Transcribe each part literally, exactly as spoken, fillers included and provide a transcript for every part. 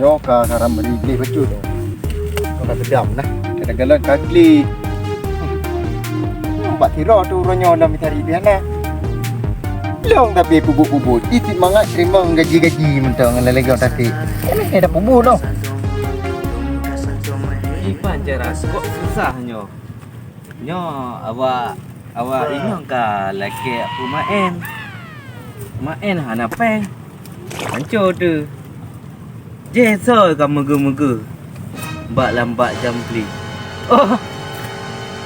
Nyoe ka haram bri gleh bacut. Nyoe ka seudam nah. Kadang-kadang ka gleh. Hmm. Bak sira tu uroe nyoe lam cari di hana. Lôn tapi peubuet-peubuet. Di cit mangat teurimong gaji-gaji mantong ngon laleng nyoe tapi. Ini ada peubuet noh. Ipan cara kok susah nyoe. Nyoe awak, awak inong ka lakée peumaén. Maén hana péng. Hanco teuh. Jeh soe ka meugeu-meugeu bak lam bak Syamfli. Oh.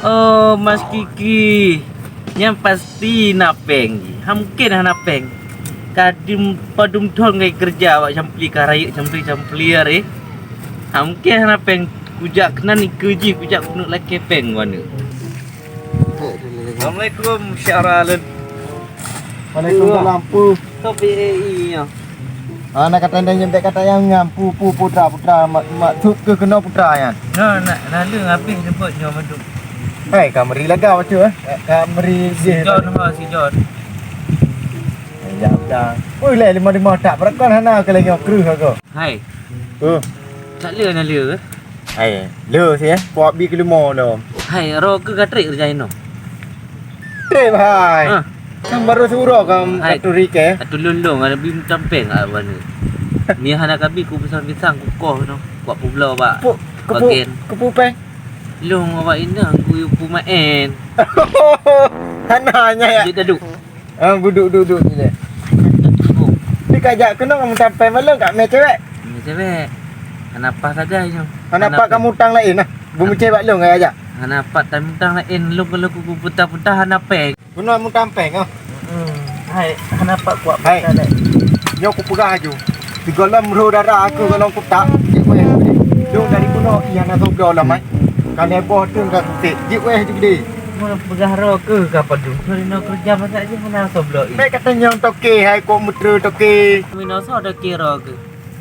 Oh, Mas Kiki. Nyan pasti na péng jih. Hana mungken hana péng. Ka dum padum thon ngai keureuja awak Syamfli ka rayeuk Syamfli-Syamfli aré. Hana mungken hana péng. Kujak keunan ikeue jih, kujak keuneuk lakée péng u aneuk. Assalamualaikum, syara lôn. Waalaikumsalam, Pu. Kau P A I nyoe. Ah, na kata nyang nyebut kata nyang nyan, Pu, Pu, putra, putra, mak, maksud keu keunoe putra nyan. Nah, nak, nak leueng habéh nyebut nyoe mandum. Hai, ka meuri lagak bacut, eh. Ka, ka meuri jih. Si John, ha, si John. Ya, dah. Ui, lé lima-lima tak berakon hana ke lagi kreuh aku. Hai. Pu. Tak le na le ke? Hai, le si eh. Puak bi kelimo lom. Hai, ro ke gatrik kerja ino. Trip hai. Ha. Kan baru suruh kan Hai. Katuri ke. Atu lundung ada bim tampeng awak ni. Ni hana kabi ku pisang-pisang ku koh no. Kuat publo bak. Pu, kepu, bagian. Kepu peng. Long awak inang ku yu pu maen. Hana nya ya. Dia duduk. Ah, duduk, duduk, duduk je. Tapi kajak keunoe kamu sampai malam kat mé cewek. Mé cewek. Hana paih sagai nyoe. Hana pat kamu utang lain lah. Bumuceh bak long kajak. Hana pat tam utang lain long kalau kuku puta-puta hana peng. Keunoe mutang peng ah. Hmm. Hai, hana pat kuat Hai. Puta lain. Nyoe kupeugah aju. Sigohlom rhoh dara aku golom kutak, jeuet wéh. Dong dari bunoe iya na sobloe lam ai. Kan heboh tu ka kutek, jeuet wéh jeuet gede. Mun peugah roh keuh ka padum. Soe inoe keureuja masak jih hana sobloe. Mek kata nyang toke hai kok meutre toke. Minoe soe toke roh keuh.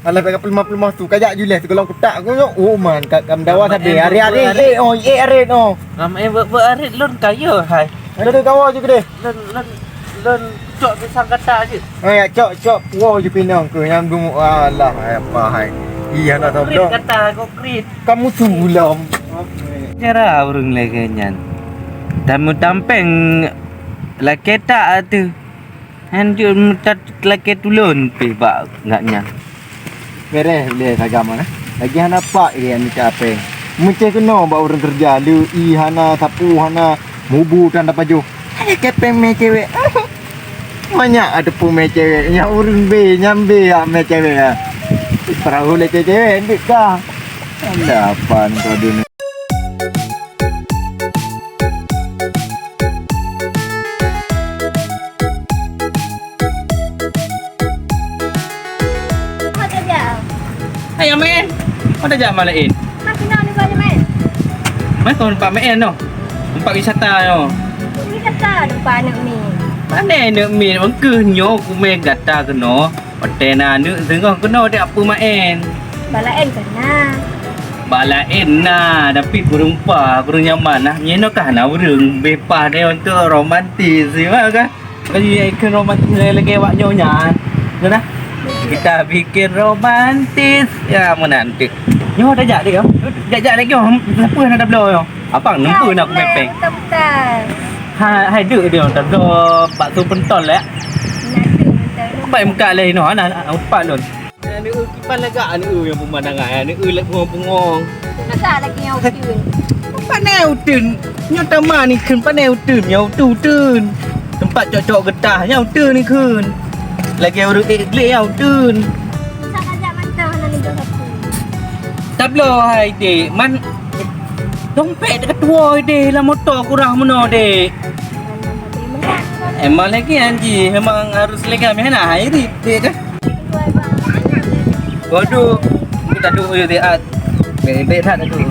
Alah bèk ka peuleumoh-peuleumoh su kajak juleh sigohlom kutak aku nyoe. Oh man ka kam dawa sabe. Ari-ari eh oh eh arit oh. Ram eh beu arit lôn kaya hai. Ada kawa je gede. Lôn, lôn, lôn cok pisang gata je. Eh, cok, cok. Wow, je pinang ke nyam dumu. Alah, hai apa hai. Iya nak tahu Krit dong. Gata, kok krit. Kamu sulam. Cara ureueng lagèe nyan. Tamu tampeng lakèe tak tu. Han jeuet meutat lakèe tulôn pih bak ngak nyan. Bereh lé sagam na. Lagi hana pak lé anu capeng. Meuceh keunoe bak ureueng keureuja, le i hana, sapu hana, mubu tan tapajoh. Hai kepeng mé cewek. Manyak ada pu mé cewek, nyak ureueng bé, nyang bé ya mé cewek ya. Perahu lé cewek, ndik ka. Anda apa ni kau dunia? Hai, Amin. Mana jak malam in? Hah, kenal ni banyak main. Mana kau nampak main tu? Nampak wisata tu. Wisata nampak anak mi. Mana anak mi? Engkau nyoe kumai gata kena. Hotel na anak tengah kena dia apa main? Balain kena. Balain na, tapi kurang pa, kurang nyaman nah. Nyoe kah na ureueng bepah deh untuk romantis, ya kan? Bagi ikon romantis lagi, lagi awak nyoe nyan. Dah. Kita bikin romantis. Ya, menanti. Nyoe dah jak dia. Jak-jak lagi. Siapa nak dah blow nyoe? Abang nempu nak aku mepeng. Betul-betul. Ha, hai dek dia dah blow bakso pentol ya. Nak tu betul. Baik muka leh noh, anak empat lon. Aneuk kiban lagak aneuk nyang pemandangan, aneuk lagak bungong-bungong. Lagak lagi nyang uteun. Pandai uteun. Nyoe taman ni kheun pandai uteun, nyang uteun-uteun. Tempat cok-cok getah, nyang uteun ni kheun. Lagi ureueng ék glé nyang uteun. Tabloe hai dek, man dompet ketua deh lam moto kurang meunoe dek. Emang lagi anji, emang harus lagi ambil anak hai dek, dek kan? Waduh, kita duduk je sihat. Baik-baik tak duduk.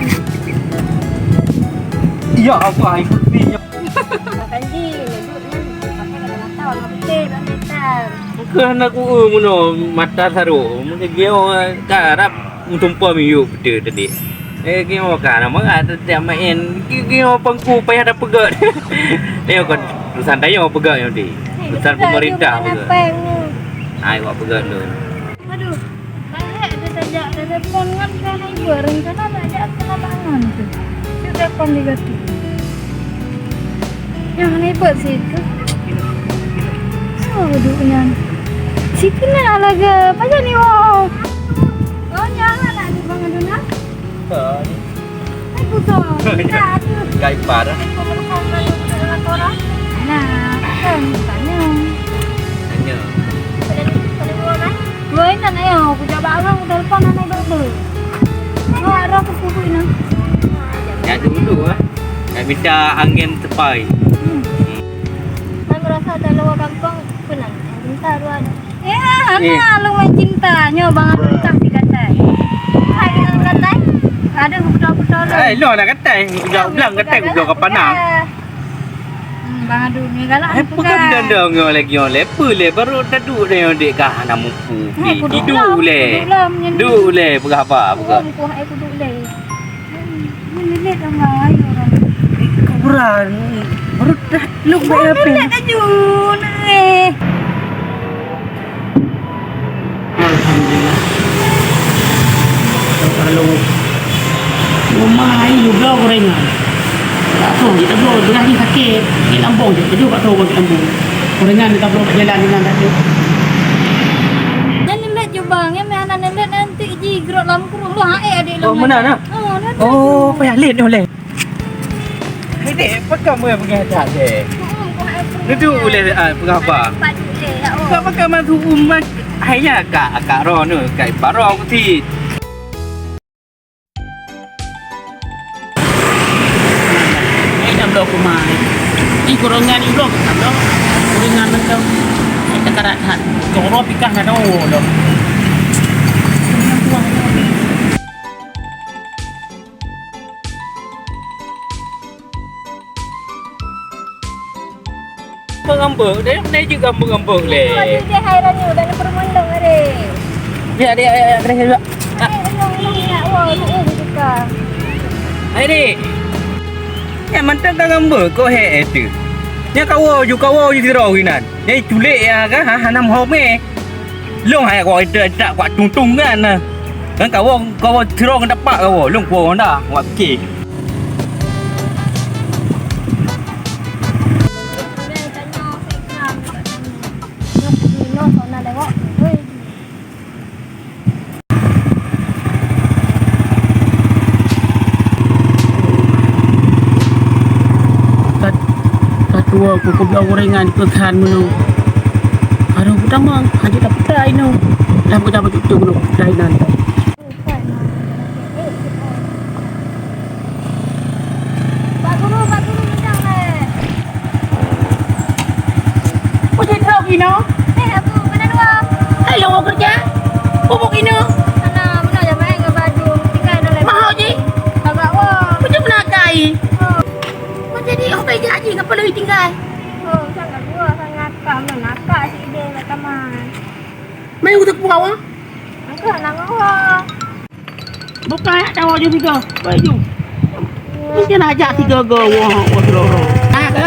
Ya Allah, ikut ni. Makan ji, duduk ni. Pakai kacamata warna putih, warna hitam. Bukan aku, eh, mano mata sarok. Mungkin dia orang tak harap. Meutumpah miyueb beutôi tadi. Eh, geuh ka na mangat teutab maén. Geuh, geuh pangku payah tapeugöt. Nyoe kon urusan tanyoe peugöt nyoe di. Urusan pemerintah peugöt. Hai, wak peugöt lôn. Aduh, banyak ada tajak dalam Buat rencana nak jak keunatangan tu. Cuk telepon di Gati. Nyang hana ibot situ. Soe duek nyan? Situ na lagèe pajan ni, woe. Oh, nyan anak di Bang Aduna? Hai, Puto. Kita tu. Gai par. Nah, kan, tanya. Tanya. Pada, pada dua, kan? Dua ingat, ayo, aku jak bak abang, aku telepon anak dulu. Oh, ada aku kubur ini. Ya, dulu, ah. Nak minta angin sepai. Hmm. Saya merasa dalam gampang, pernah. Minta dua. Ya, eh. Hana lôn main cinta. Nyoe Bang Abang kah si gatai. Hai, dengan gatai? Ada betul-betul. Eh, lo nak gatai. Udah ulang gatai, udah kapan nak? Hmm, Bang Adu ni galak. Eh, pegang dendam nyoe lagi nyoe le. Apa le? Baru dah duduk dah nyoe dek kah hana mupu. Hai, kudu ulang, kudu ulang, nyan. Duduk le, peugah apa, peugah. Oh, mupu hai kudu le. Hmm, ni lilit dah mai orang. Eh, kuburan. Baru dah luk bayar apa? Lilit laju, nah, eh. Alhamdulillah. Kalau rumah lain juga gorengan. Tak tahu, kita tahu, belah ni sakit. Di Lampung je, kita juga tahu bagi Lampung. Gorengan kita belum jalan dengan tak tahu. Nyan nilai je bang, nyan meh hana nilai nanti ji gerot lam kurung lu hae adik. Oh, meunan ah? Oh, payah lét nyoe lé. Ini pekan boleh pegang dah deh. Duduk boleh ah pegang apa? Bukan pekan masuk rumah. Hai ya kak, kak Ron tu, kak Ibarat tu. Eh, dah blok rumah ni. Ni gorengan ni blok, dah blok. Gorengan macam, eh, tekarat hat. Jorok ikan ada, oh, dah. Ngambek-ngambek, dah, dah je ngambek-ngambek leh. Aduh, dia hai Rani, udah ada permandang hari. Ya, dia, ya, ya, kena juga. Hai, Rani, Rani, nak, wah, lu, uh, suka. Hai, Dik. Ya, mantap kan ngambek, kok hek, eh, tu. Nya kawo ju, kawo ju sira winan. Nya culik ya, kan, ha, hanam hom, eh. Long hai kok itu tak kuat tung-tung kan. Kan kawo, kawo sira ngon tapak kawo, long kuat dah, kuat keh. Kat-, katuwa ku keubloe gorengan keu khan meunyoe. Aduh, peutamong, hanjeuet tapeutai nyoe. Lam keujabat tutoe meunyoe peutai nan. Pak Guru, Pak Guru, bidang, eh. Peue jeuet droe inoe? Eh, Abu, meunan woe? Hai, lôn woe keureuja. Bubuk inoe. Hana, meunan jamai ngon baju. Tinggai nalai. Mahot jih? Agak woe. Peue jeuet meunakai? Oh. Peue jadi oh, bai jak jih, ngapa lôn tinggai? Oh, sangat dua, sangat ka, meunan ka si Ide, Mak Taman. Mai utak peugawa. Angka na ngawa. Bukai hak cawa jeuet tiga. Bai ju. Mungkin ajak tiga go, wah, wah, droe-droe. Ha, ke?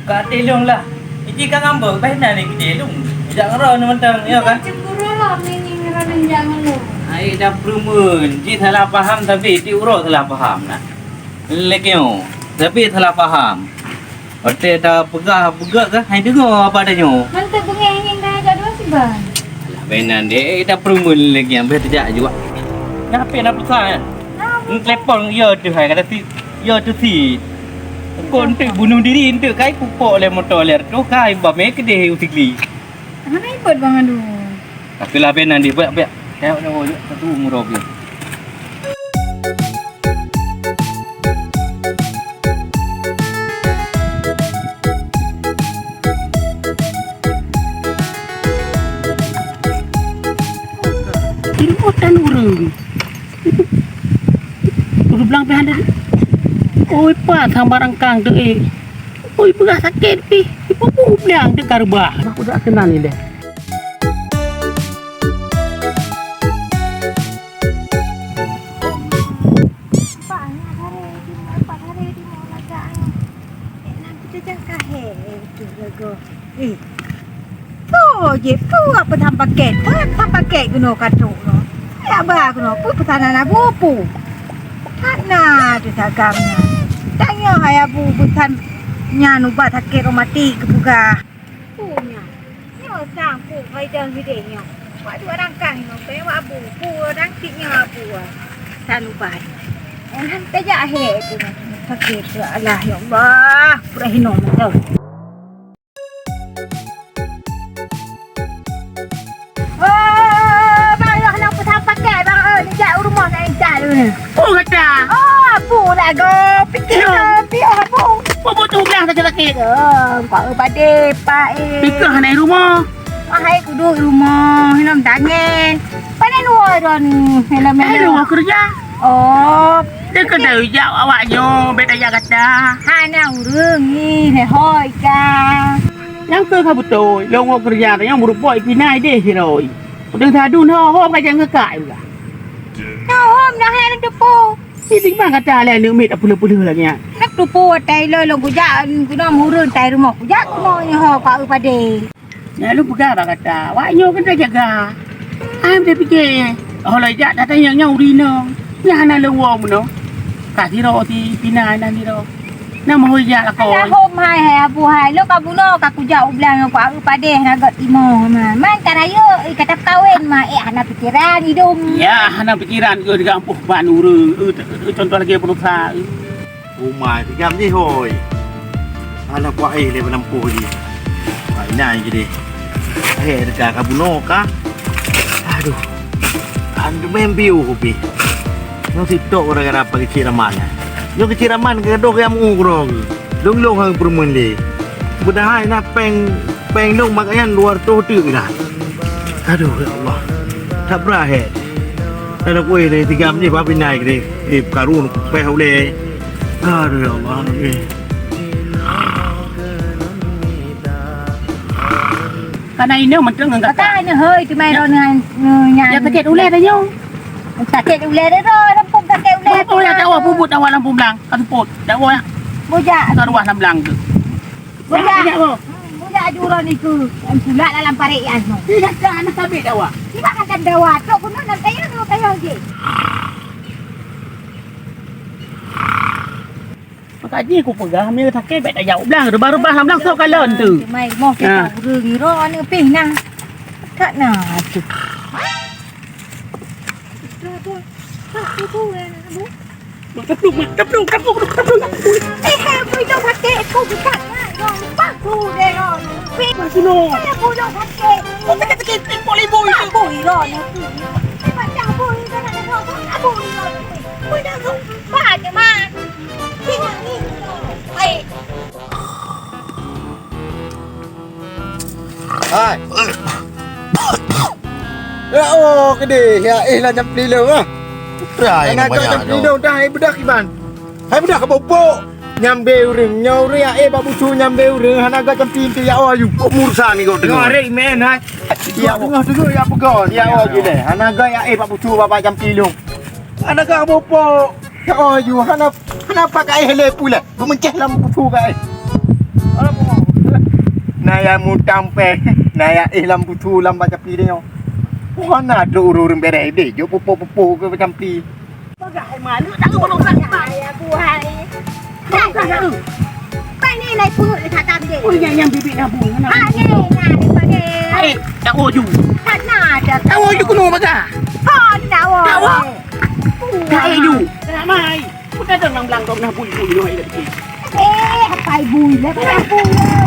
Ka tilung lah. Iji ka ngambek, bah na ni keude lung. Jak ngeroe ni mantong, ya kan? Cemburu lah, ni, ni, ngeroe ni, jak ngeroe. Ai dah perumun, ji salah paham tapi ti uroe salah paham nah. Lekeo, tapi salah paham. Watèe tapeugah beugèt kah, hai deungoe apa tanyoe. Mantap beungèh angén dah jak dua siban. Alah, bainan deh, eh, tapeureumeun lagèe nyan, bèk teujak juak. Nyan hapé na pulsa nyan. Nah, telepon yo teuh hai kata si, yo teuh si. Kok enteuk bunuh diri, enteuk kai pupok lé moto lé reutôh kai bamé keudeh u Sigli. Hana ibot bang aduh. Tapi lah bainan deh, bèk, bèk. Tengok, tengok, tengok. Satu umur dua belas. Ilmu tan ureueng. Ureueng blang pih hana. Oi, pat sang barang kang teu, eh. Oi, peugah sakét pih. Ipu-pu blang teu ka reubah. Bah, udah kenal ni deh. Pak, nyan hari timu, empat hari timu lagak nyan. Eh, nah, kita jangka, he. Eh, peue jih, peue peusan pakét? Peue peusan pakét keunoe ka trok nyoe? Ya ba keunoe, peue peusanan Abu peue? Hana teutagam nyan. Tanyoe hai Abu peusan nyan ubat sakét reumatik geupeugah. Peue nyan? Nyoe sang peue faedah sideh nyoe? Wak duek rangkang nyoe, keu wak Abu. Peue rangkit nyoe Abu, ah? San ubat. Eh, han tajak hék tu. Sakét, ya Allah, ya Allah. Pura hinoe mantong. Oh, bang, yoh na peusan pakét, bang, eh, neujak u rumoh nak intat dulu ni. Oh, gata. Oh, Abu lagoe, pikir Yo. Tapi Abu. Apa butuh bilang sakit-sakit? Oh, Pak, eh, padé, Pak, eh. Pikir hana di rumah. Wahai kudu di rumah, hinom tangen. Pane luwa droeneuh, hinom Eh, lu kerja. Oh. Dia kena ijak awak nyo, beda jak gata. Hana ureueng ni, lehoi ka. Nyang keu ka beutôi, lôn ngon keureuja nyang meurumpok ipinai deh siroi. Udeueng sadun ho, ho ka jang geukak juga. Nyoe hom dah hai lôn teupeu. Ini bang kata alai aneuk miet tak peuleuh-peuleuh lagèe nyan. Nak teupeu atai lôn, lôn kujak, guna murun tai rumoh kujak, guna nyoe ho ka eu padé. Nyan lôn peugah bak gata, awak nyoe keuneuk jaga. Ai tapike, oh lôn jak, dah tanyong nyoe ureueng inong. Nyan hana leuwong meunoe. Ka sidroe si Pina nan sidroe. Na meuhôi jak lakoe. Alahom hai, hai Abu hai. Lôn ka bunoe ka kujak u blang ngon ku aeu padeh na gèt timoh ma. Man ka rayeuk, eh, ka tapeukawen ma, eh, hana pikeran idum. Ya, hana pikeran, eh, di gampông ban ureueng, eh, contoh lagèe beureusa, eh. Uma tigam jih hôi. Hana kuat eh lé meunampoh jih. Wah, inan jih deh. Eh, teuka ka bunoe ka. Aduh. Andu mem biu kupi. Nyoe sitok gara-gara apa kecil raman. Nyoe kecil raman ka doh yang mu kurang. Long-long hang perumun deh. Padahai na pèng, pèng long mak nyan dua ratus teuk dah. Aduh, ya Allah. Tak berakhir. Ada kuih deh, tiga menit, babi naik deh. Eh, karun, peh uleh. Aduh, ya Allah. Eh. Kana ina mantong ngon kakak. Kakak ina, hoi, tu mai ron ngan, ngan. Ya, sakét ulèe dah nyoe. Sakét ulèe dah, dah, dah, sakét ulèe. Betul ya, tak wah, puput awak lam pumblang. Ka puput. Tak wah ya. Bujak. Ka ruah lam blang tu. Bujak. Bujak, oh. Hmm, bujak aju ron iku. Yang pulak dalam parit ya, no. Tidak ada anak kami dawa. Tidak ada dawa. Tok guna nan tayang, no, tayang je. Maka jih kupeugah, meunyoe sakét bèk tajak u blang, reubah-reubah lam blang soe kalon tu. Cuma moh kita ureueng ngira aneuk pih nah. Tak na tu. Taplung, taplung, taplung, taplung, taplung. Eh, hai, aku itu sakét, aku bukan. Bang, aku deh, oh. Aku no. Aku dah sakét. Kau sakét-sakét, timpuk limbu itu. Aku iro ni. Macam aku iro nak tengok, aku iro ni. Aku dah sumpah je, Man. Hai. Ya, oh, kedeh. Ya, eh, lah nyang pelilong, ah. Rai, hana nak banyak jampli tu. Dong, dah, hai bedah kiban. Hai bedah ka bopok. Nyambe ureueng, nyoe ureueng ya, eh, bak bucu nyambe ureueng, hana ga jampli tu ya, oh, ayu. Umur sa ni kau tengok. Nyoe arek men, hai. Ya, tengok, tengok, ya, pegon. Ya, oh, gile. Hana ga ya, eh, bak bucu, bak, bak jampli dong. Hana ga bopok. Ya, oh, ayu, hana, hana pakai helai pula. Beumencah lam bucu kai. Alah, boh. Na ya mutang peh. Na ya eh lam bucu lam baca piring. Bukan na ada ureueng-ureueng bereh deh. Jok pupu-pupu ke macam pi. Peugah hai malu tak bolong tak. Ya buhai. Bukan tak. Pani lai purut ni kata deh. Oh, yang, yang bibit nabung. Ha ni, na ni pagi. Eh, tak oju. Tak na ada. Tak oju kuno baga. Ha, ni nak. Tak oju. Nak mai. Bukan dong nang blang dong nah bui-bui noh ai lagi. Eh, apai bui lah, bukan bui lah.